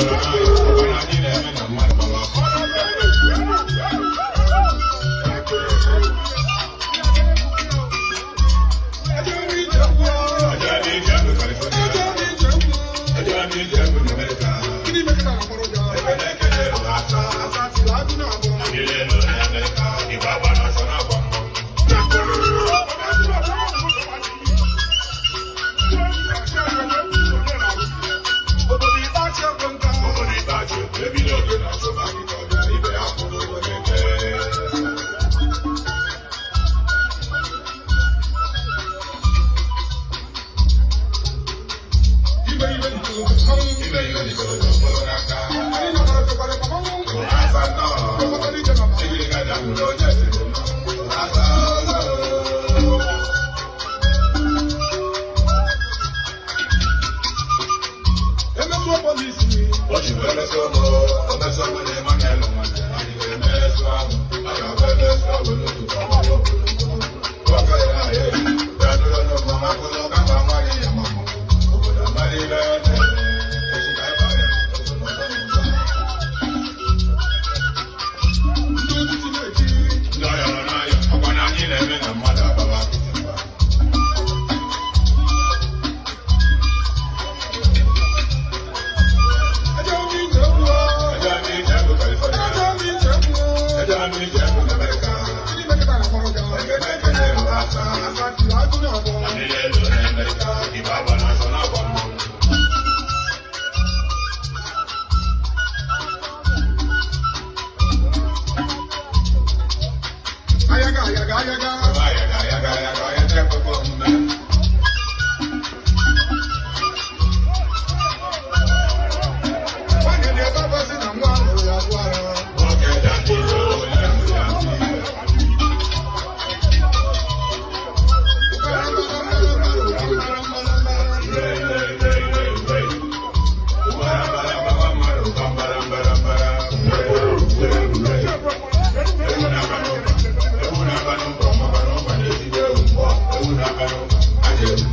Ọyọrọ n'ayọ, ọkwa na anyị na-eme na mmadụ gbara ọkụ. Ọjọọ dị ije bụ California. Ọjọọ dị ije bụ America. Ebe na-ekele bụ asa. Niile nọ n'Amerịka, ibe agba n'ọsọ na-agba mbọ. Obodo ikpe achị okwu, ebido oge na-achụba gị ka ọ bịa, ibe ya kwụrụ ụgwọ na-eke. Ibe ihe dịkọrọ mkpụrụ n'aka. Asa nnọọ. Igiri ga-ada nwụrụ onye siri nnọọ. Asa nnọọ. O ji wee mesị ụmụ, o mesị ụmụ na Emmanuel nwanne, anyị ga-emesu ahụ. A ga-abụ emesu ahụ n'otu ka ọ bụrụ obodo. Nwoke ya eyi, bịa nụrụ n'ụmụ akwụkwọ kama nwaanyị ya ma mụ. Obodo amara ibe na-eme, echi ka anyị gbara ya, obodo n'ụzọ n'ụzọ. Ndị ọyọrọ n'ayọ, ọkwa na anyị na-eme na mmadụ agbaba akịtị mgba. Ejee m ije bụ California. Ejee m ije bụ America. Ekene ekene bụ asa. Niile nọ n'Amerịka, ibe agba n'ọsọ na-agba mmọnwụ. Ayaga, ayaga, ayaga. Ayaga, ayaga, ayaga, ayaga, ekwekwe omume. Nwanne na-ebe abasị na nwa ahụ ya bụ ara. Nwoke dị ndị onye nwụ ya ndị. Ire, ire, ire, ire, ire. Ụgbara mbara mbara mmadụ, ụba mbara mbara mbara. Ure, ure, ure. Ewu na-aba n'ụba, ewu na-aba n'ụba, ọmaba n'ụba na-ezigbo ewu mbọ, ewu na-aba n'ụba, ajọ ewu.